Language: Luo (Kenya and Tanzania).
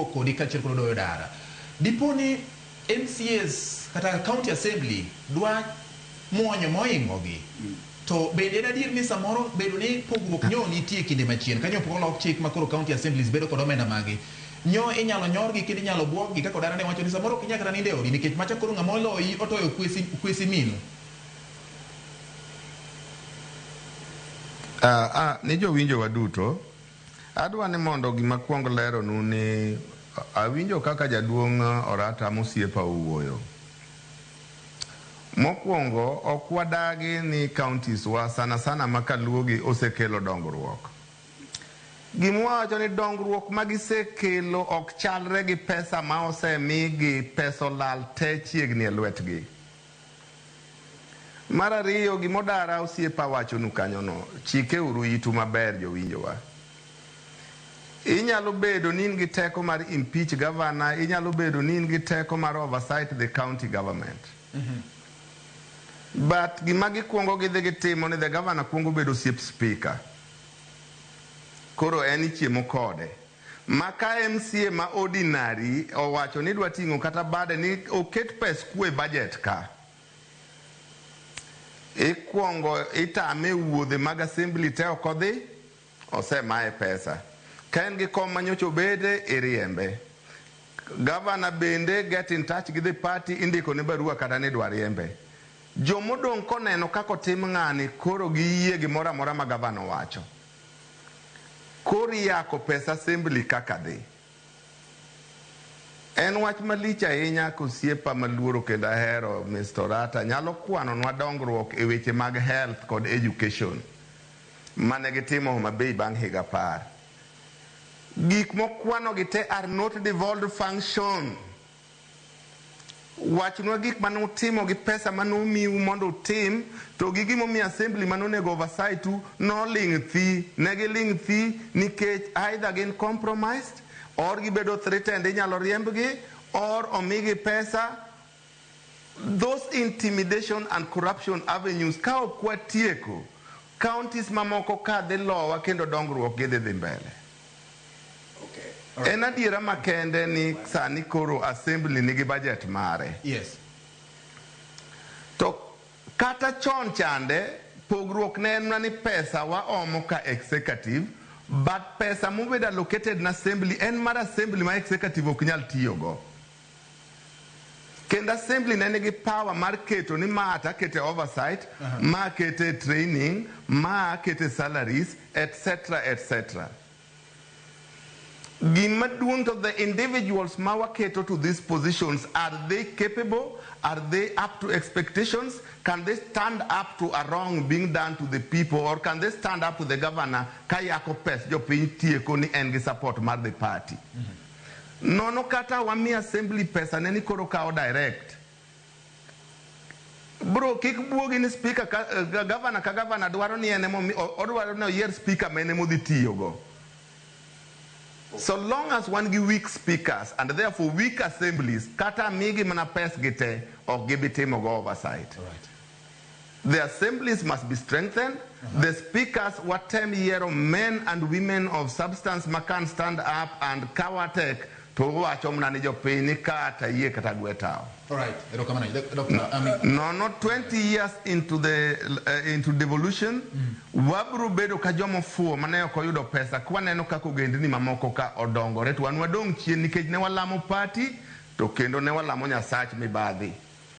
Kodi kaachiel kod Odoyo Dara. Dipo ni MCAs kata County Assembly dwa muonyo mohingogi, to bende en adier ni samoro bedo ni pogruok nyo nitie kinde machien kanyo pok olok chik ma koro County Assemblies bedo kod omenda magi, nyo inyalo nyorgi kendo inyalo buoggi kaka Odara ne wacho ni samoro ok inyal kata nindo e odi nikech macha koro ng'ama oloyi otoyo kwesi, kwesi minu. Ah, ah, ni jowinjowa duto, Adwa ni mondo gima akwong leronu ni awinjo kaka jaduong' Orata mosiepa owuoyo. Mokwongo ok wadagi ni counties wa sana sana ma kaluo gi osekelo dongruok. Gima wawacho ni dongruok ma gisekelo ok chalre gi pesa ma osemigi, pesa olal te chiegni e lwetgi. Mar ariyo, gima odara osiepa wachonu kanyono, chike uru itu maber jowinjowa. Inyalo bedo ni in gi teko mar impeach governor, inyalo bedo ni in gi teko mar oversight the county government. But gima gikuongo gidhi gitimo ni the governor kuongo bedo osiep speaker. Koro en ichiemo kode. Ma ka MCA ma ordinary owacho ni dwa ting'o kata bade ni oket pes kuo e budget ka, ikuongo itame e wuodhe mag assembly te ok odhi, osemaye pesa. Ka en gi kom ma nyocha obede, iriembe. Governor bende get in touch gi the party, indiko ne barua kata ni idwa riembe. Jomodong' koneno kaka otim ng'ani koro giyie gimoro amora ma governor owacho. Koro iyako pes assembly kaka dhi. En wach malich ahinya ka osiepa maluoro kendo ahero Mister Orata nyalo kwanonwa dongruok e weche mag health kod education mane gitimo Homa Bay bang' higa apar. Gik mokwanogi te are not devolved function. Wachnwa gik mane utimo gi pesa mane omiu mondo utim, to gi gimomiyo assembly mane onego oversight u noling' thi. Ne giling' thi nikech either gin compromised or gibedo threatened inyalo riembgi or omigi pesa. Those intimidation and corruption avenues ka ok watieko, counties mamoko ka dhi lowa kendo dongruok gi dhi dhi mbele. En adiera makende ni sani koro assembly nigi budget mare. To kata chon chande pogruok ne en mana ni pesa waomo ka executive but pesa mobedo allocated na assembly en mar assembly ma executive ok nyal tiyogo. Kendo assembly ne nigi power mar keto ni ma to akete oversight, ma akete training, ma akete salaries, etc. etc. Gima duong' to the individuals ma waketo to these positions, are they capable? Are they up to expectations? Can they stand up to a wrong being done to the people or can they stand up to the governor ka yako pes jopiny tieko ni en gi support mar the party? Nono kata wami assembly pesa ne ni koro kawo direct. Bro, kik buogi ni speaker ka, governor ka governor dwaro ni en emo odwaro ni oyier speaker ma en ema odhi tiyogo. So long as wan gi weak speakers and therefore weak assemblies, kata migi mana pes gi te, ok gibi timo go oversight. The assemblies must be strengthened. The speakers watem yiero men and women of substance ma can stand up and kawatek to wacho mana ni jopiny ni kata yie kata gwe tawo. All right. Erokamano. Dr. Ami. Nono 20 years into devolution, wabro bedo ka joma ofuwo mane ok oyudo pesa ka waneno kaka ogendni mamoko ka odongore to wan wadong' chien nikech ne walamo party to kendo ne walamo Nyasach mibadhi.